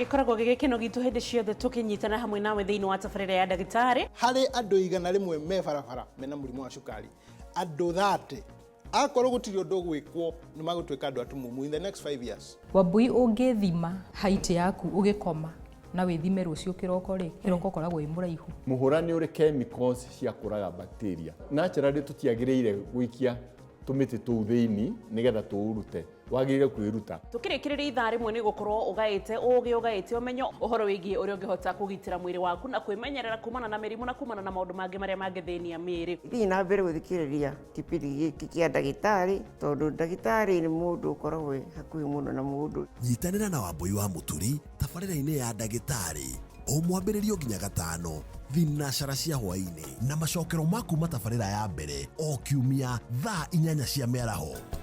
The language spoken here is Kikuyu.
Gĩkoragwo gĩ gĩkeno gitũ hĩndĩ ciothe tũkĩnyitana hamwe nawe thĩinĩ wa tabarĩra ya ndagĩtarĩ. Harĩ andũ 100 me barabara mena mũrimũ wa cukari, andũ 30 akorwo gũtirĩ ũndũ ũgwĩkwo nĩ magũtuĩka andũ atumumu in the next 5 years. Wambui, ũngĩthima height yaku ũgĩkoma na wĩthime rũciũ kĩroko rĩ, kĩroko ũkoragwo wĩ mũraihu. Mũhũra nĩ ũrĩ chemicals cia kũraga bacteria. Naturally tũtiagĩrĩire gũikia tũmĩtĩ tũu thĩinĩ nĩgetha tũũrute, wagĩrĩire kwĩruta. Tũkĩrĩkĩrĩria ithaa rĩmwe nĩ gũkorwo ũgaĩte ũgĩ, ũgaĩte ũmenyo ũhoro wĩgiĩ ũrĩa ũngĩhota kũgitĩra mwĩrĩ waku na kwĩmenyerera kumana na mĩrimũ na kumana na maũndũ mangĩ marĩa mangĩthĩnia mĩĩrĩ. Thiĩ na mbere gũthikĩrĩria kĩbindi gĩkĩ kĩa ndagĩtarĩ, tondũ ndagĩtarĩ nĩ mũndũ ũkoragwo wĩ hakuhĩ mũno na mũndũ. Nyitanĩra na Wambui wa Mũturi tabarĩra-inĩ ya ndagĩtarĩ o mwambĩrĩrio nginya gatano thinacara cia hwaĩ-inĩ na macokero ma kuma tabarĩra ya mbere o kiumia thaa 8 cia mĩaraho.